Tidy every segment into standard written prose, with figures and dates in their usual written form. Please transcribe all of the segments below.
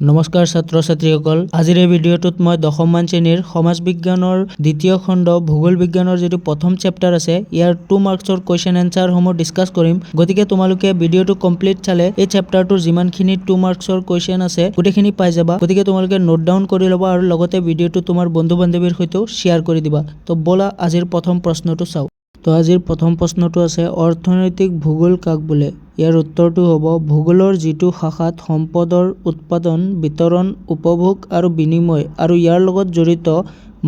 নমস্কাৰ ছাত্ৰ ছাত্ৰীসকল, আজিৰ এই ভিডিঅ'টোত মই দশমমান শ্ৰেণীৰ সমাজ বিজ্ঞানৰ দ্বিতীয় খণ্ড ভূগোল বিজ্ঞানৰ যিটো প্ৰথম চেপ্টাৰ আছে, ইয়াৰ 2 মাৰ্কছৰ কুৱেশ্যন এনচাৰসমূহ ডিছকাছ কৰিম। গতিকে তোমালোকে ভিডিঅ'টো কমপ্লিট চালে এই চেপ্টাৰটোৰ যিমানখিনি 2 মাৰ্কছৰ কুৱেশ্যন আছে, গোটেইখিনি পাই যাবা। গতিকে তোমালোকে নোট ডাউন কৰি ল'বা আৰু লগতে ভিডিঅ'টো তোমাৰ বন্ধু বান্ধৱীৰ সৈতেও শ্বেয়াৰ কৰি দিবা। তো ব'লা, আজিৰ প্ৰথম প্ৰশ্নটো চাওঁ। তো আজিৰ প্ৰথম প্ৰশ্নটো আছে, অৰ্থনৈতিক ভূগোল কাক বোলে? ইয়াৰ উত্তৰটো হ'ব, ভূগোলৰ যিটো শাখাত সম্পদৰ উৎপাদন, বিতৰণ, উপভোগ আৰু বিনিময় আৰু ইয়াৰ লগত জড়িত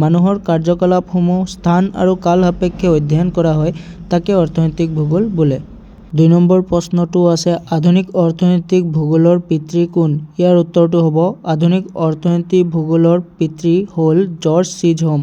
মানুহৰ কাৰ্যকলাপসমূহ স্থান আৰু কাল সাপেক্ষে অধ্যয়ন কৰা হয়, তাকে অৰ্থনৈতিক ভূগোল বোলে। 2 নম্বৰ প্ৰশ্নটো আছে, আধুনিক অৰ্থনৈতিক ভূগোলৰ পিতৃ কোন? ইয়াৰ উত্তৰটো হ'ব, আধুনিক অৰ্থনৈতিক ভূগোলৰ পিতৃ হ'ল জৰ্জ চিজহোম।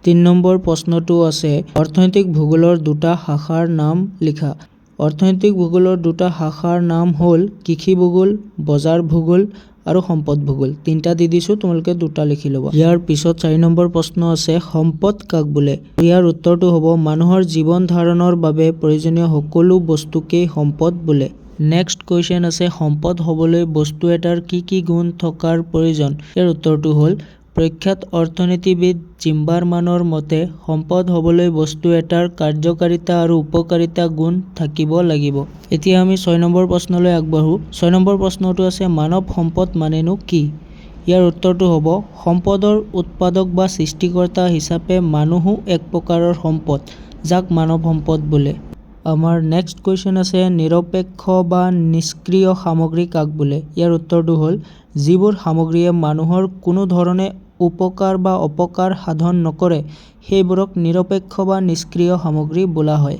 3 নম্বৰ প্ৰশ্নটো আছে, অৰ্থনৈতিক ভূগোলৰ দুটা শাখাৰ নাম লিখা। অৰ্থনৈতিক ভূগোলৰ দুটা শাখাৰ নাম হ'ল কৃষি ভূগোল, বজাৰ ভূগোল আৰু সম্পদ ভূগোল। তিনিটা দি দিছোঁ, তোমালোকে দুটা লিখি ল'বা। ইয়াৰ পিছত 4 নম্বৰ প্ৰশ্ন আছে, সম্পদ কাক বোলে? ইয়াৰ উত্তৰটো হ'ব, মানুহৰ জীৱন ধাৰণৰ বাবে প্ৰয়োজনীয় সকলো বস্তুকেই সম্পদ বোলে। নেক্সট কুৱেশ্যন আছে, সম্পদ হ'বলৈ বস্তু এটাৰ কি কি গুণ থকাৰ প্ৰয়োজন? ইয়াৰ উত্তৰটো হ'ল, প্ৰখ্যাত অৰ্থনীতিবিদ জিম্বাৰমানৰ মতে সম্পদ হ'বলৈ বস্তু এটাৰ কাৰ্যকাৰিতা আৰু উপকাৰিতা গুণ থাকিব লাগিব। এতিয়া আমি 6 নম্বৰ প্ৰশ্নলৈ আগবাঢ়ো। 6 নম্বৰ প্ৰশ্নটো আছে, মানৱ সম্পদ মানেনো কি? ইয়াৰ উত্তৰটো হ'ব, সম্পদৰ উৎপাদক বা সৃষ্টিকৰ্তা হিচাপে মানুহো এক প্ৰকাৰৰ সম্পদ, যাক মানৱ সম্পদ বোলে। আমাৰ নেক্সট কুৱেশ্যন আছে, নিৰপেক্ষ বা নিষ্ক্ৰিয় সামগ্ৰী কাক বোলে? ইয়াৰ উত্তৰটো হ'ল, যিবোৰ সামগ্ৰীয়ে মানুহৰ কোনো ধৰণে উপকাৰ বা অপকাৰ সাধন নকৰে, সেইবোৰক নিৰপেক্ষ বা নিষ্ক্ৰিয় সামগ্ৰী বোলা হয়।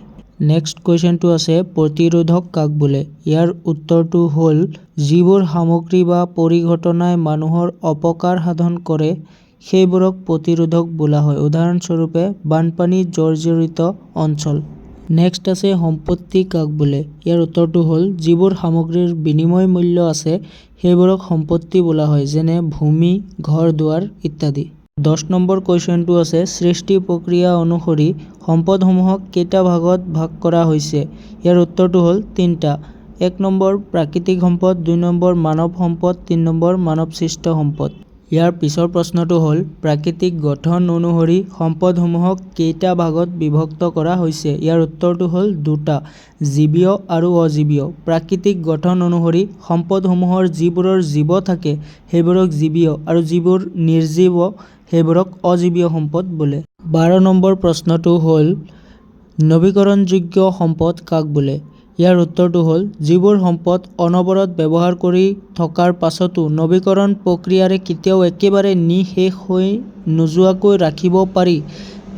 নেক্সট কুৱেশ্যনটো আছে, প্ৰতিৰোধক কাক বোলে? ইয়াৰ উত্তৰটো হ'ল, যিবোৰ সামগ্ৰী বা পৰিঘটনাই মানুহৰ অপকাৰ সাধন কৰে, সেইবোৰক প্ৰতিৰোধক বোলা হয়। উদাহৰণস্বৰূপে, বানপানী জৰ্জৰিত অঞ্চল। নেক্সট আছে, সম্পত্তি কাক বোলে? ইয়াৰ উত্তৰটো হ'ল, যিবোৰ সামগ্ৰীৰ বিনিময় মূল্য আছে, সেইবোৰক সম্পত্তি বোলা হয়, যেনে ভূমি, ঘৰ দুৱাৰ ইত্যাদি। 10 নম্বৰ কুৱেশ্যনটো আছে, সৃষ্টি প্ৰক্ৰিয়া অনুসৰি সম্পদসমূহক কেইটা ভাগত ভাগ কৰা হৈছে? ইয়াৰ উত্তৰটো হ'ল তিনিটা। 1 নম্বৰ প্ৰাকৃতিক সম্পদ, 2 নম্বৰ মানৱ সম্পদ, 3 নম্বৰ মানৱসৃষ্ট সম্পদ। ইয়াৰ পিছৰ প্ৰশ্নটো হ'ল, প্ৰাকৃতিক গঠন অনুসৰি সম্পদসমূহক কেইটা ভাগত বিভক্ত কৰা হৈছে? ইয়াৰ উত্তৰটো হ'ল দুটা, জীৱীয় আৰু অজীৱীয়। প্ৰাকৃতিক গঠন অনুসৰি সম্পদসমূহৰ যিবোৰৰ জীৱ থাকে, সেইবোৰক জীৱীয় আৰু যিবোৰ নিৰ্জীৱ, সেইবোৰক অজীৱীয় সম্পদ বোলে। 12 নম্বৰ প্ৰশ্নটো হ'ল, নৱীকৰণযোগ্য সম্পদ কাক বোলে? ইয়াৰ উত্তৰটো হ'ল, যিবোৰ সম্পদ অনবৰত ব্যৱহাৰ কৰি থকাৰ পাছতো নৱীকৰণ প্ৰক্ৰিয়াৰে কেতিয়াও একেবাৰে নিঃশেষ হৈ নোযোৱাকৈ ৰাখিব পাৰি,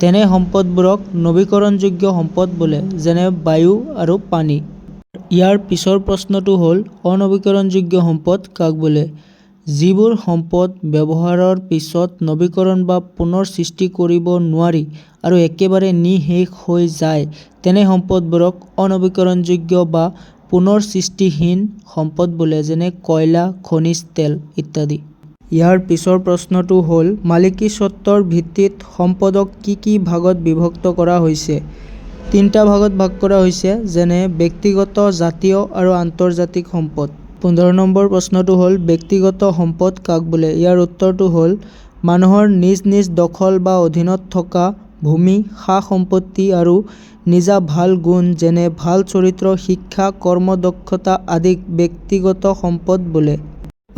তেনে সম্পদবোৰক নৱীকৰণযোগ্য সম্পদ বোলে, যেনে বায়ু আৰু পানী। ইয়াৰ পিছৰ প্ৰশ্নটো হ'ল, অনৱীকৰণযোগ্য সম্পদ কাক বোলে? যিবোৰ সম্পদ ব্যৱহাৰৰ পিছত নৱীকৰণ বা পুনৰ সৃষ্টি কৰিব নোৱাৰি আৰু একেবাৰে নিঃশেষ হৈ যায়, তেনে সম্পদবোৰক অনৱীকৰণযোগ্য বা পুনৰ সৃষ্টিহীন সম্পদ বোলে, যেনে কয়লা, খনিজ তেল ইত্যাদি। ইয়াৰ পিছৰ প্ৰশ্নটো হ'ল, মালিকীস্বত্বৰ ভিত্তিত সম্পদক কি কি ভাগত বিভক্ত কৰা হৈছে? তিনিটা ভাগত ভাগ কৰা হৈছে, যেনে ব্যক্তিগত, জাতীয় আৰু আন্তৰ্জাতিক সম্পদ। 15 নম্বৰ প্ৰশ্নটো হ'ল, ব্যক্তিগত সম্পদ কাক বোলে? ইয়াৰ উত্তৰটো হ'ল, মানুহৰ নিজ নিজ দখল বা অধীনত থকা ভূমি, সা সম্পত্তি আৰু নিজা ভাল গুণ, যেনে ভাল চৰিত্ৰ, শিক্ষা, কৰ্মদক্ষতা আদিক ব্যক্তিগত সম্পদ বোলে।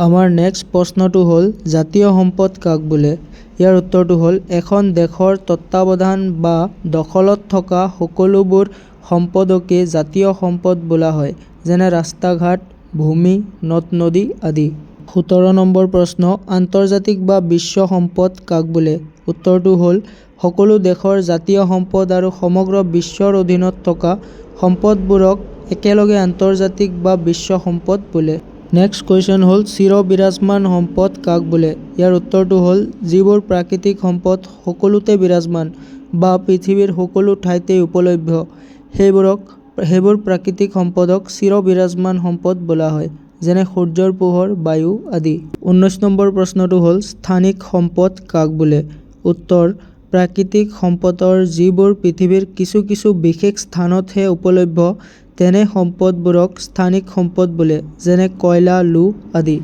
আমাৰ নেক্সট প্ৰশ্নটো হ'ল, জাতীয় সম্পদ কাক বোলে? ইয়াৰ উত্তৰটো হ'ল, এখন দেশৰ তত্ত্বাৱধান বা দখলত থকা সকলোবোৰ সম্পদকে জাতীয় সম্পদ বোলা হয়, যেনে ৰাস্তা ঘাট, ভূমি, নদ নদী আদি। 17 নম্বৰ প্ৰশ্ন, আন্তৰ্জাতিক বা বিশ্ব সম্পদ কাক বোলে? উত্তৰটো হ'ল, সকলো দেশৰ জাতীয় সম্পদ আৰু সমগ্ৰ বিশ্বৰ অধীনত থকা সম্পদবোৰক একেলগে আন্তৰ্জাতিক বা বিশ্ব সম্পদ বোলে। নেক্সট কুৱেশ্যন হ'ল, চিৰ বিৰাজমান সম্পদ কাক বোলে? ইয়াৰ উত্তৰটো হ'ল, যিবোৰ প্ৰাকৃতিক সম্পদ সকলোতে বিৰাজমান বা পৃথিৱীৰ সকলো ঠাইতেই উপলভ্য, সেইবোৰ প্ৰাকৃতিক সম্পদক চিৰ বিৰাজমান সম্পদ বোলা হয়, যেনে সূৰ্যৰ পোহৰ, বায়ু আদি। 19 নম্বৰ প্ৰশ্নটো হ'ল, স্থানিক সম্পদ কাক বোলে? উত্তৰ, প্ৰাকৃতিক সম্পদৰ যিবোৰ পৃথিৱীৰ কিছু কিছু বিশেষ স্থানতহে উপলভ্য, তেনে সম্পদবোৰক স্থানিক সম্পদ বোলে, যেনে কয়লা, লো আদি।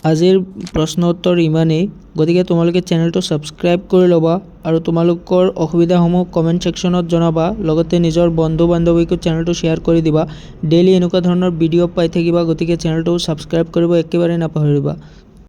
আজিৰ প্ৰশ্ন উত্তৰ ইমানেই। গতিকে তোমালোকে চেনেলটো ছাবস্ক্ৰাইব কৰি ল'বা আৰু তোমালোকৰ অসুবিধাসমূহ কমেণ্ট ছেকশ্যনত জনাবা, লগতে নিজৰ বন্ধু বান্ধৱীকো চেনেলটো শ্বেয়াৰ কৰি দিবা। ডেইলি এনেকুৱা ধৰণৰ ভিডিঅ' পাই থাকিবা, গতিকে চেনেলটো ছাবস্ক্ৰাইব কৰিব একেবাৰে নাপাহৰিবা।